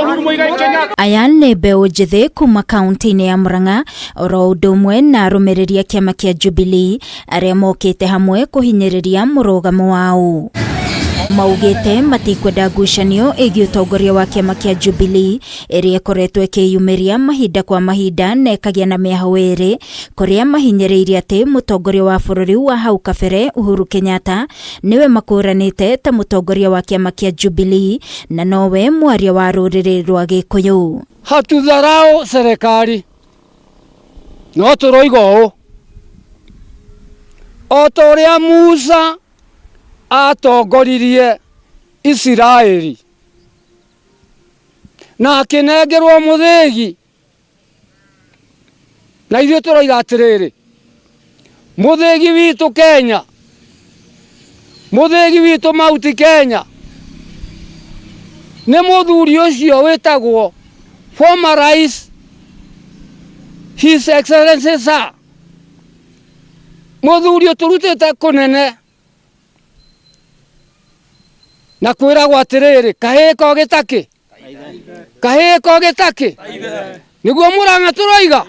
Uhuru Muigai Kenyatta. Aya nĩ mbeũ njĩthĩ kuma kaunti-inĩ ya Murang'a oro ũndũ ũmwe na arũmĩrĩri a kĩama kĩa Jubilee arĩa mokĩte hamwe kũhinyĩrĩria mũrũgamo wao. Maugĩte matikwenda ngucanio ĩgiĩ ũtongoria wa kĩama kĩa Jubilee ĩrĩa ĩkoretwo ĩkĩyumĩria mahinda kwa mahinda na ĩkagĩa na mĩahũ ĩrĩ kũrĩa mahinyĩrĩirie atĩ mũtongoria wa bũrũri wa hau kabere Uhuru Kenyatta nĩwe makũranĩte ta mũtongoria wa kĩama kĩa Jubilee na nowe mwaria wa rũrĩrĩ rwa Gĩkũyũ. Hatudharau serikali no tũroiga ũũ o ta ũrĩa Musa atongoririe Isiraeli na akĩnengerwo mũthĩgi na ithuĩ tũroiga atĩrĩrĩ mũthĩgi witũ Kenya mũthĩgi witũ Mount Kenya nĩ mũthuri ũcio wĩtagwo former rais His Excellency Sir mũthuri ũtũrutĩte kũnene na kwĩragwo atĩrĩrĩ kahĩĩ ko gĩtakĩ kahĩĩ ko gĩtakĩ nĩguo Mũrang'a tũroiga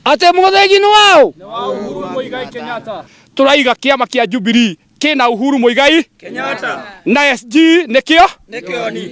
atĩ mũthĩgi nĩ waũ. Uhuru Muigai Kenyatta. Turaiga kĩama kĩa Jubilee kĩna Uhuru Muigai Kenyatta na SG nĩkĩo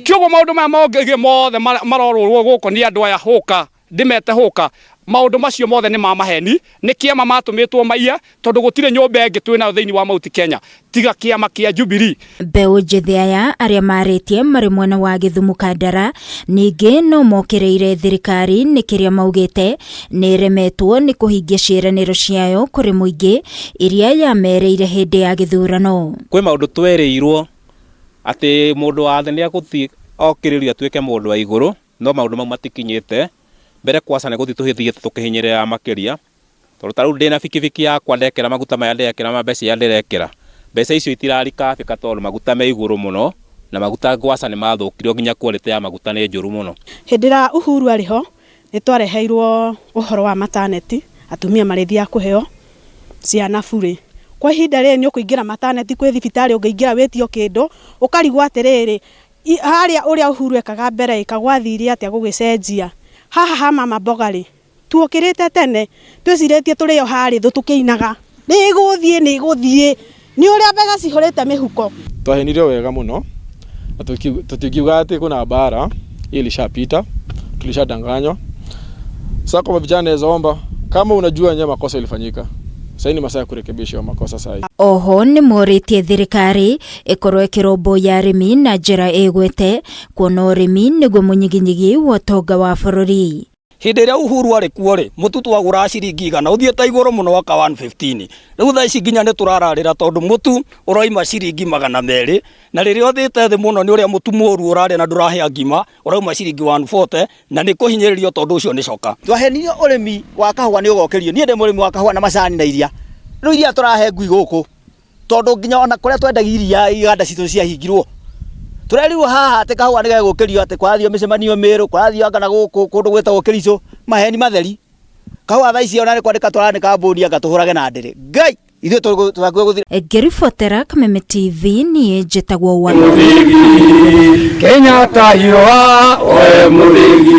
kĩoguo maũndũ maya mongĩ mothe marorũrwo gũkũ nĩ andũ aya hũka ndĩmete hũka maũndũ macio mothe nĩ ma maheni nĩ kĩama matũmĩtwo maiye tondũ gũtirĩ nyũmba ĩngĩ twĩ nayo thĩinĩ wa Mount Kenya tiga kĩama kĩa Jubilee. Mbeũ njĩthĩ aya arĩa marĩtie marĩ mwena wa Gĩthumo Kandara ningĩ no mokĩrĩire thirikari nĩ kĩrĩa maugĩte nĩ ĩremetwo nĩ kũhingia ciĩranĩro ciayo kũrĩ mũingĩ iria yamerĩire hĩndĩ ya gĩthurano. Kwĩ maũndũ twerĩirwo atĩ mũndũ wa thĩ nĩ egũthiĩ okĩrĩrio atuĩke mũndũ wa igũrũ no maũndũ mau matikinyĩte mbere kwaca nĩ gũthiĩ tũhĩthiĩte tũkĩhinyĩrĩra makĩria tondũ ta rĩu ndĩna bikibiki yakwa ndekĩra maguta maya ndĩrekĩra ma mbeca iria ndĩrekĩra mbeca icio itirarikabĩka tondũ maguta me igũrũ mũno na maguta ngwaca nĩ mathũkirio nginya quality ya maguta nĩ njũru mũno. Hĩndĩ ĩrĩa Uhuru arĩ ho nĩ twareheirwo ũhoro wa maternity atumia marĩthiaga kũheo ciana burĩ. Kwa ihinda rĩrĩ nĩ ũkũingĩra maternity kwĩ thibitarĩ ũngĩingĩra wĩtio kĩndũ ũkarigwo atĩrĩrĩ harĩa ũrĩa Uhuru ekaga mbere ĩka gwathire atĩa gũgĩcenjia. Haha ha mama mboga rĩ tuokĩrĩte tene twĩcirĩtie tũrĩo harĩ thũ tũkĩinaga nĩ gũthiĩ nĩ ũrĩa mbeca cihũrĩte mĩhuko. Twahenirio wega mũno na tutingiuga atĩ kuna bara ilishapita, tulishadanganywa. Sasa kwa vijana naweza omba kama unajua yenyewe makosa ilifanyika, sasa ni masaa ya kurekebisha hiyo makosa sasa. Oho nĩ morĩtie thirikari ĩkorwo ĩkĩrũmbũiya arĩmi na njĩra ĩgwete kuona ũrĩmi nĩguo mũnyiginyigi wa ũtonga wa bũrũri. Hĩndĩ ĩrĩa Uhuru arĩ kuo rĩ mũtu twagũraga ciringi 100 ũthiĩte igũrũ mũno waka 115 rĩu thaa ici nginya nĩ tũrararĩra tondũ mũtu ũroima ciringi 200 na rĩrĩa ũthĩte thĩ mũno nĩ ũrĩa mũtu mũru ũrarĩa na ndũrahĩa ngima ũrauma ciringi 140 na nĩ kũhinyĩrĩrio tondũ ũcio nĩ coka. Twahenirio ũrĩmi wa kahũa nĩ ũgokĩrio niĩ ndĩ mũrĩmi wa kahũa na macani na iria rĩu iria tũrahe ngui gũkũ tondũ nginya ona kũrĩa twendagia iria iganda citũ ciahingirwo tũrerirwo haha atĩ kahũa nĩ gegũkĩrio atĩ kũrathio mĩcemanio Mĩrũ kũrathio anga na gũkũ kũndũ gwĩtagwo Kericho maheni matheri kahũa thaa ici ona nĩ kwandĩka tũrandĩka mbũni anga tũhũrage na ndĩrĩ Ngai ithuĩ tũhakuhĩ gũthira. Ngĩribotera Kameme TV niĩ njĩtagwo wa Kenyatta hiroa oe mũthĩgi.